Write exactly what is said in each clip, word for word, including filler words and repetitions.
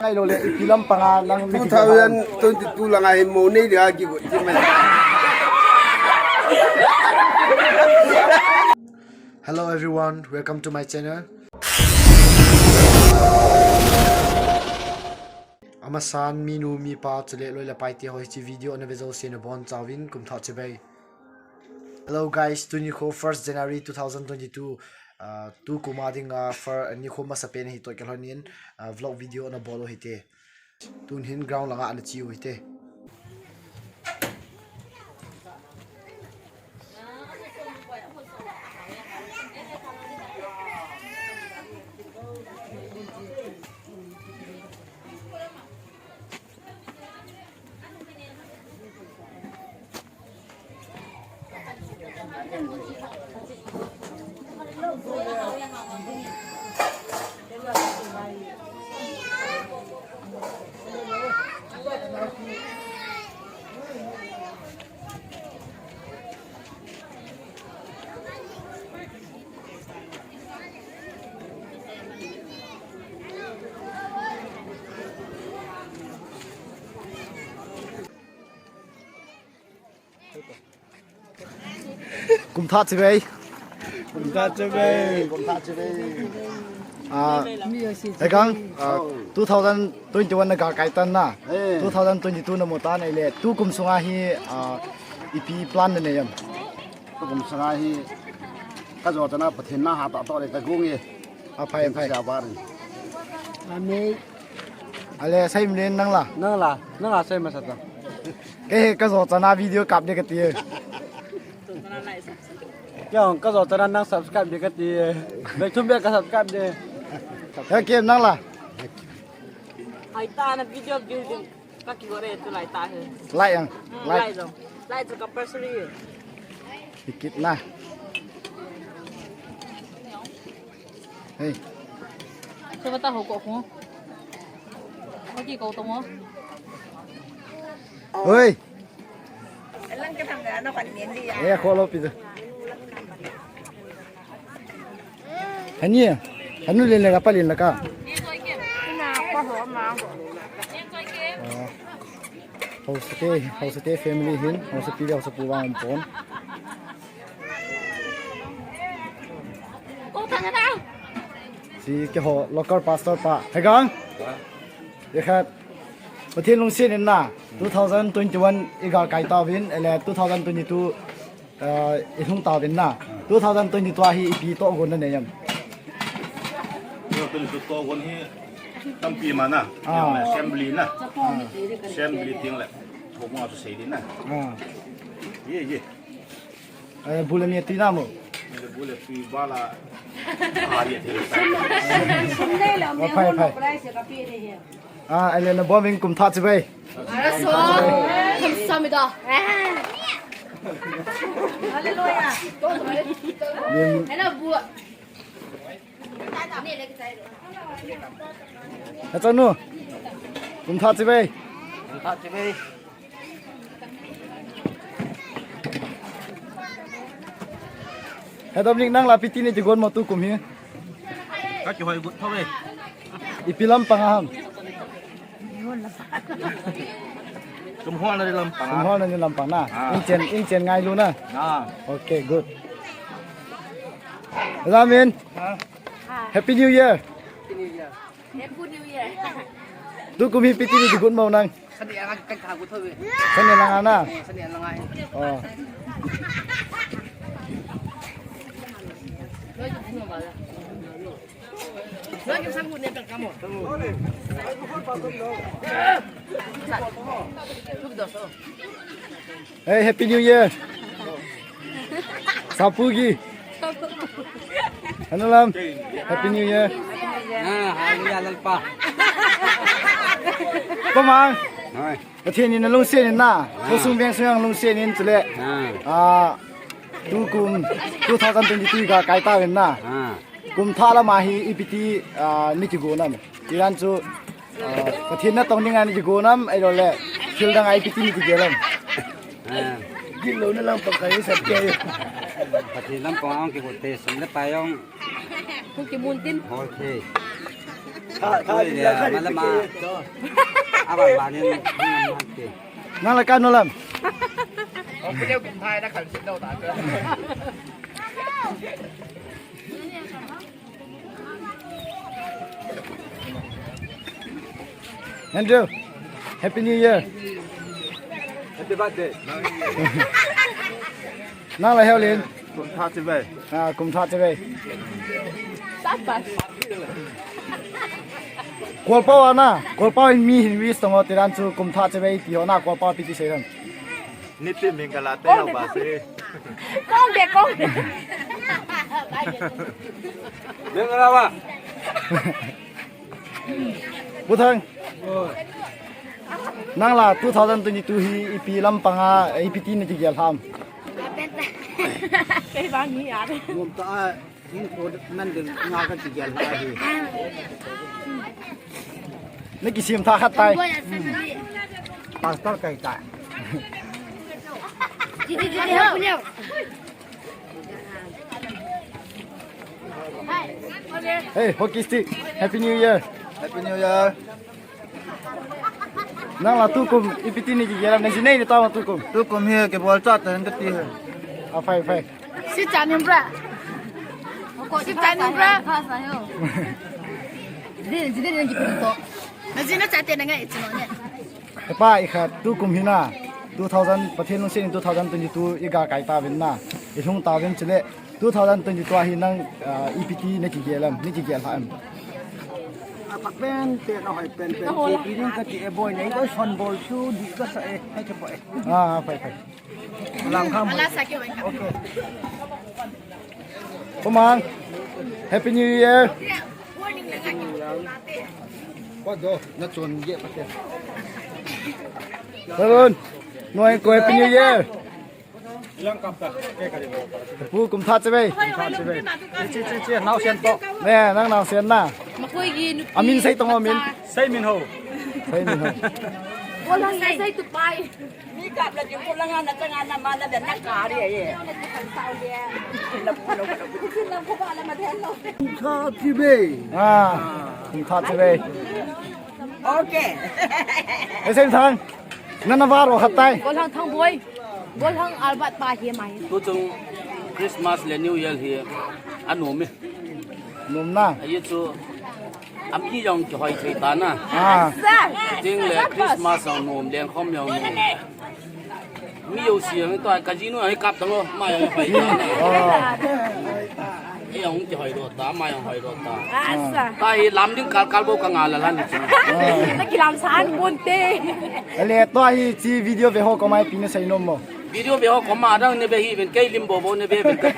Ngai lo le, ipi lampang a nang mi two thousand twenty-two langa hi mo nei dia ki go ti mai. Hello everyone, welcome to my channel. Amasan minu mipa chule loi le pai te ho hiche video na ve jouse nabonchauvin kumthah chibai. Hello guys, tuni kho first January two thousand twenty-two, uh, tukum a dinga fir, nikho masapen hi toh kilhonin, uh, vlog video na bol u hite. Tun hin ground langa ana che u hite. Kumthah chibai. Kumthah chibai. Kumthah chibai. Ah, Hegang, ah, two thousand twenty-one na galkai tan na. Eh. Two thousand twenty-two na mu tan ahile. Tukum sunga hi, ah, ipi plan na nei em? Tukum sunga hi ka jo chana Pathen na hatah toh le ka gung e. Aphai, aphai. Pathen ka sia bar. Amen. Ale, sei min nang la. Nang la, nang la sei masa ta. Kei he ka jo chana video kap de kati. Kei ka jo chana nang subscribe de kati. Bek thum bek ka subscribe de. He kem nang la. Hai ta na video building. Ka ki gore tu lai ta he. Lai ang. Mm, lai. Lai jong. Lai jong compulsory he. Dikit na. Hey. Coba tahu kok ko. Lagi kau temu. Oi. Lang ka thang na kan nin dia. Eh, ko lo pi. Hani, hanu len le ka pa len le ka. Ina pa ho ma. Ah. Haosate, Haosate family hin, Haosapi le Haosapu vang um pon. Ko thang na. Si keiho local pastor pa. Hegang. Ye khat. Pathen lungset in na. Two thousand twenty-one i galkai tauvin, ele two thousand twenty-two, ah, i lhung tauvin na. Two thousand twenty-two a hi ipi tohgon na nei em? Two thousand twenty-two tohgon hi tampi ma na. Ah. Assembly na. Ah. Assembly ting le. Thokma chu sei din na. Ah. Ye, ye. Eh, bu le mi tui na mo. Bu le tui ba la. Ah, ye, ye. Sum nei lo, me phai, phai. Price ka pi ni he. Ah, ale nabonchauvin kumthah chibai. Araso, kamsahamnida. Hallelujah. Nin. Hello, bu. Nachanu, kumthah chibai. Kumthah chibai. He Dominic, nang la ipi ti nei kigon mo tukum hi? Ka kihoi got thou e. Ipi lampang a ham? Sum holna lampang a. Sum holna lampang na. Ah. Inchen, inchen ngailu na. Ah. Okay, good. Ramin. Ah. Happy New Year. Happy New Year. Happy New Year. Tukum hi ipi ti nei kigon mo nang? Sani anga ka ka got thou e. Sani langa na. Eh, sani langa e. Oh. Hey, Happy New Year. Sapu gi. Hanu lam. Happy New Year. Ah, hallelujah, Lalpa. Komang. Hai. Pathen in nalungset in na. Ah. Khosung vengsung jong lungset in chule. Ah. Ah, tukum two thousand twenty-three galkai tauvin na. Ah. Kumthah lama hi ipi ti, ah, nei kigon am? Tidan chu, ah, Pathen natong dinga nei kigon am, ahilou le, thil danga ipi ti nei kigel am? Ah. Gilou na lampang ka hi sat ke. Pathen lampang a hung kigot te, sum le pai jong. Hung kimun tin. Hoi the. Malama. Abang banin. Nang la kanu lam. Andrew, Happy New Year. Happy birthday. Nang la heolin. Kum tha chibai. Ah, kum tha chibai. Kolpao ana, kolpao in mi hin wish tong o tiran chu kum tha chibai ti ho na kolpao pi ti sei ran. Nipi min kala te ho ba se. Kong de, kong de. Min kala ba. Pu Thang. Nang la two thousand twenty-two hi ipi lampang a, ipi ti na kigel ham. Kei bang hi a. Ngom ta a, hin ko nan ding nga ka kigel ha hi. Na kisim tha khat tai. Pastor kai ta. Hey, hockey stick. Happy New Year. Happy New Year. Nang la tukum, ipi ti ni kigel am, na jinei ni tama tukum. Tukum hi kibol cha ta hen kati hi. Ah, fine, fine. Si cha nim bra. Si cha nim bra. Din, din, din, din, din. Na jina cha te na ngai chino ne. Epa, i khat tukum hi na, two thousand, Pathen lungset in two thousand twenty-two i ga kai ta vin na, i lhung ta vin chule, two thousand twenty-two a hi nang, ah, ipi ti na kigel am, na kigel ha am. A pak pen, pen a hoi pen, pen, ko pi ding ka ti e boy nei, ko son bol chu, di ka sa e, hai ka boy. Ah, fine, fine. Lang kham. Ala sa ki wai ka. Okay. Komang. Happy New Year. Ko do, na chon ye pa te. Tarun. Noi ko Happy New Year. Pu kum tha chibai. Kum tha chibai. Chi, chi, chi, nau sen to. Ne, nang nau sen na. Makoi gi nupi. Amin sei tong amin. Sei Min Ho. Sei Min Ho. Ko lang sei tu pai. Mi kap la jing ko la nga na changa na ma na den na ka ri ye. Kha ti be. Ah. Kha ti be. Okay. Ese thang. Na na varo khat tai. Golhang Thangboi. Golhang Albert pa hi mai. Tu chung Christmas le New Year hi. Anu mi. Nom na. Ayi chu. Ami jong kihoi thei ta na. Ah. Ting le Christmas jong nom, lengkhom jong nom. Mi jouse jong to ka jinu hi kap tang lo, ama jong hoi ta. Oh. Ei jong kihoi lo ta, ama jong hoi lo ta. Asa. Ta hi lam ding kal kal bou ka nga la lan ni chu. Na kilam san bon te. Ale to hi chi video ve ho ko mai pi na sei nom mo. Video ve ho ko ma dang ne ve hi ven kei lim bo bo ne ve ven ka.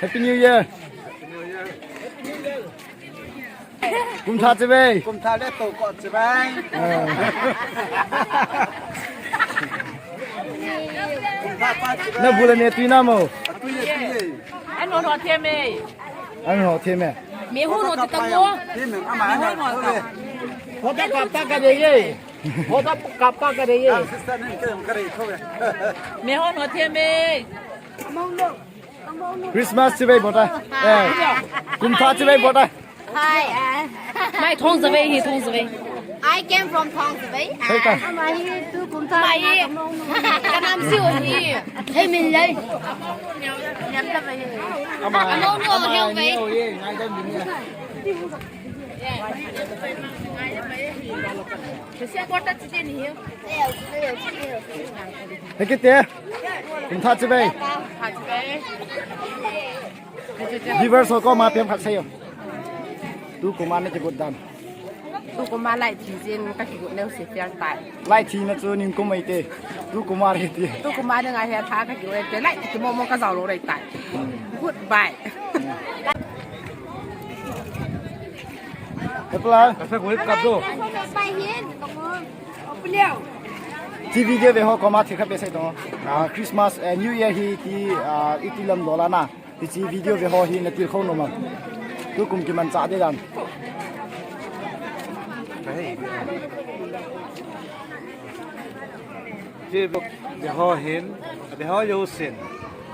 Happy New Year. Kum tha chibai. Kum tha le to ko chibai. Ah. Kum tha pa chibai. Na bu le ne tui na mo. Tui ye, tui ye. An ho ho the me. An ho the me. Me ho no te ta mo. Ti me ama na. Ho ta ka ta ka de ye. Ho ta kap ka ka de ye. Me ho no the me. Christmas chibai bota. Eh. Kum tha chibai bota. Hi, uh, mai Thong Zavei hi, Thong Zavei. I came from Thong Zavei. Hei ka. Ama hi tu kum tha. Mai hi. Ka nam siu hi. Hei min lai. Ama. Ama no no hei vei. Hei kiti. Kum tha chibai. Viewers ho koma pem khat seiyo. Tu kum a na kigot dan. Tu kum a lai thi jin ka kigot neo se fiang tai. Lai thi na chu ning kum ai te. Tu kum a re ti. Tu kum a ngai he tha ka kigot te. Lai thi mo mo ka jao lo rai tai. Goodbye. Epla. Ka sa ko kap do. Chi video ve ho koma thi kha pe sei to. Ah, Christmas, eh, New Year hi ti, ah, iti lam dola na. Ti chi video ve ho hi na til khou nom am. Tu kum kiman cha de dan. Hi, beho hin, beho jousen.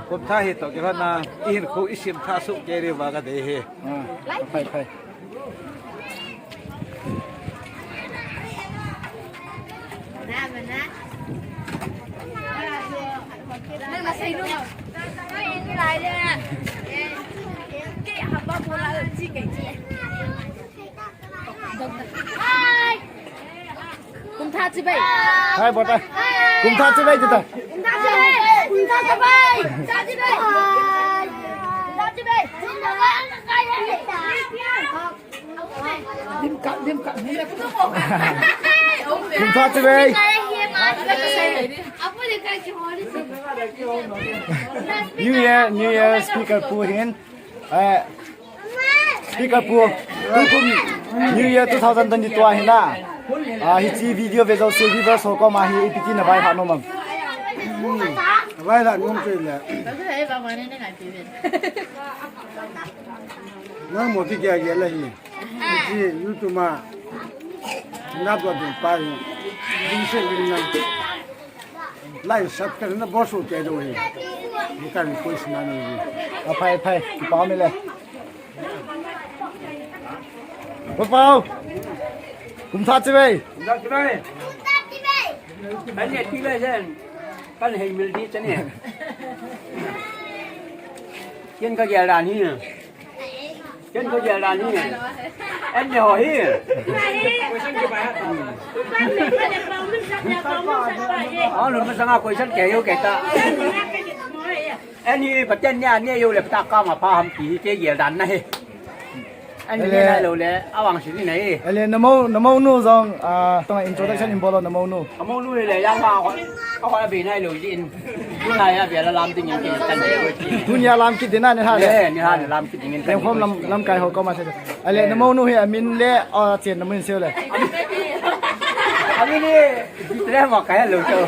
Kum thah hi toh kilhon a, i hinkho i semthah soh kei diu va kadei hi. Ah, phai, phai. Kum thah chibai. Hai, bota. Kum thah chibai, tita. Kum thah chibai. Kum thah chibai. Kum thah chibai. Kum thah chibai. Kum thah chibai. New Year, New Year speaker pu hin. Eh, speaker pu, tukum New Year two thousand twenty-two ahi na. Ah, hiche video ve jouse viewers ho koma hi ipi ti na vaihah nom am? Vaihah nom chu le. Nang mo ti kya kya la hi. Hiche YouTube ma. Na bo ding pa hi. Ding se ding nang. Lai sat ka na boss u te do hi. Ni ka request na ni. A phai phai, pa mi le. Pa Pau. Kum thah chibai. Kum thah chibai. Kan ye ti le sen. Kan hei mil di chane. Ken ka gel dan hi. Ken ko jel dan hi. En le ho hi. Alu masanga question kei u kei ta. En hi paten nia ne u le pata kama pha ham ti hi ke jel dan na hi. En hi ne nai lou le awang si ni nai. Ale namo namo nu jong, ah, tong introduction in bol o namo nu. Amonu le yang ha ko, ko abi nai lo jin. Tuna ya bia la lam ding in kan. Tunia lam kit ding na ni ha le. Eh, ni ha le lam kit ding in kan. Yang khom lam, lamkai ho koma se. Ale namonu hi amin le, achen namun se le. Amin ni, le ma kai lo to.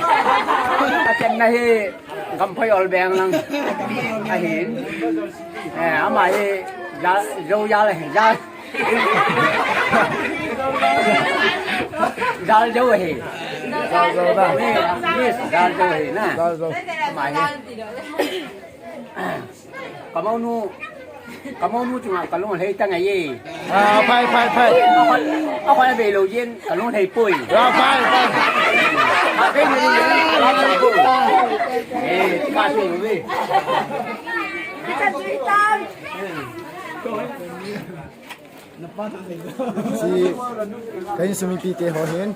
Achen na hi, Gamphoi Olbeng lang. Ahin. Eh, ama hi, ja, jo ya le, ja. Jal jo hi. Jal jo da. Ni, ni jal jo hi na. Jal jo. Mai hi. Kamonu, kamonu chunga kalung lhei ta ngai ye. Ah, phai, phai, phai. Akhoi, akhoi be lo yin, kalung lhei poi. Ah, phai, phai. Abe ni, kalung lhei poi. Eh, ka se ni. Chi, ka insung mipi te ho hin.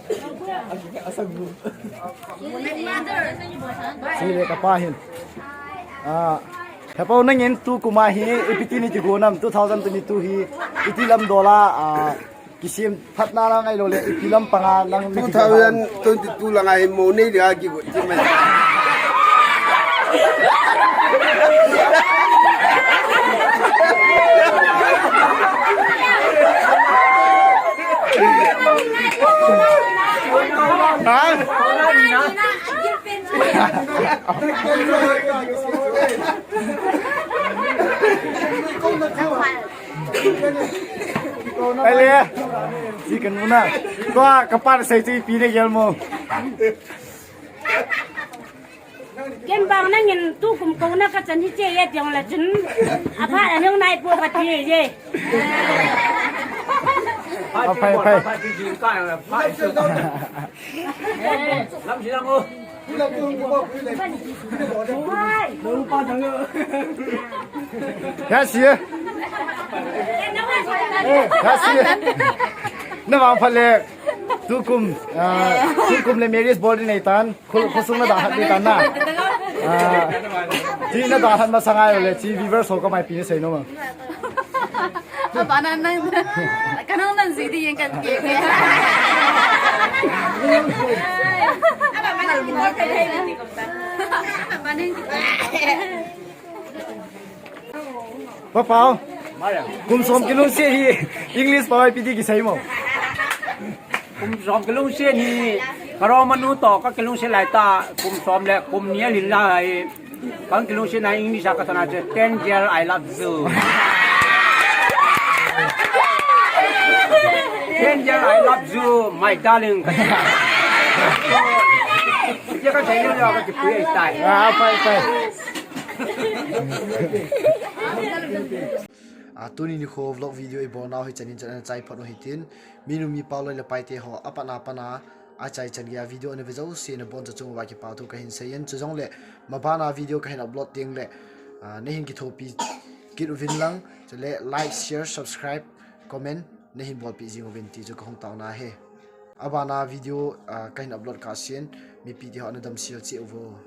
Chi le ka pa hin. Ah, He Pau, nangin tukum a hi ipi ti na kigon am, two thousand twenty-two hi iti lam dol a, ah, kisem phatna la ngai lo le ipi lam panga nang na kigon am? Two thousand twenty-two langa hi mo nei dia kigon ti mai. Ha? Ale, si kan muna. Tua ka pa sei chi pi ne gel mo. Ken bang nangin tukum kouna ka chan hi che ye tiong la chun. Apha anung nai po ka ti ye. A phai, phai. Lam si lang o. Ya si. Ya si. Na vang pha le. Tukum, ah, tukum le marriage bol nei tan. Khu, khosung na dalha di tan na. Ah, chi na dalha masanga le, chi viewers ho ka mai pi ni sei nom am? Aba nan nan, ka nang nan si di yen kan ke ke. Aba nan ki mo ka le ni ko ta. Aba nan ki. Pa Pau. Kum som kilungset hi English pau a ipi ti kisei mo? Kum som kilungset hi ka Roma nu to ka kilungset lai ta, kum som le kum ni a lhin lai. Ka kilungset na English a ka sana che, "Ten year I love you." "Ten year I love you, my darling." Ka channel jong ka kipui ahitai. Ah, fine, fine. Ah, tuni nikho vlog video ibolnau hi chanin chan ana chai phot u hitin. Minu mipa loi le paite ho apatna patna achai chan geiya video ana ve jouse naboncha chung uva kipathu kahin seiyin. Chujongle mabana video kahin upload tengle, ah, nahin kithopi kit uvin lang. Chule like, share, subscribe, comment nahin bolpeh jing uvin ti chu kahung taona ahi. Abana video, ah, kahin upload kah sen, mipi teho ana damsel cheh uvo.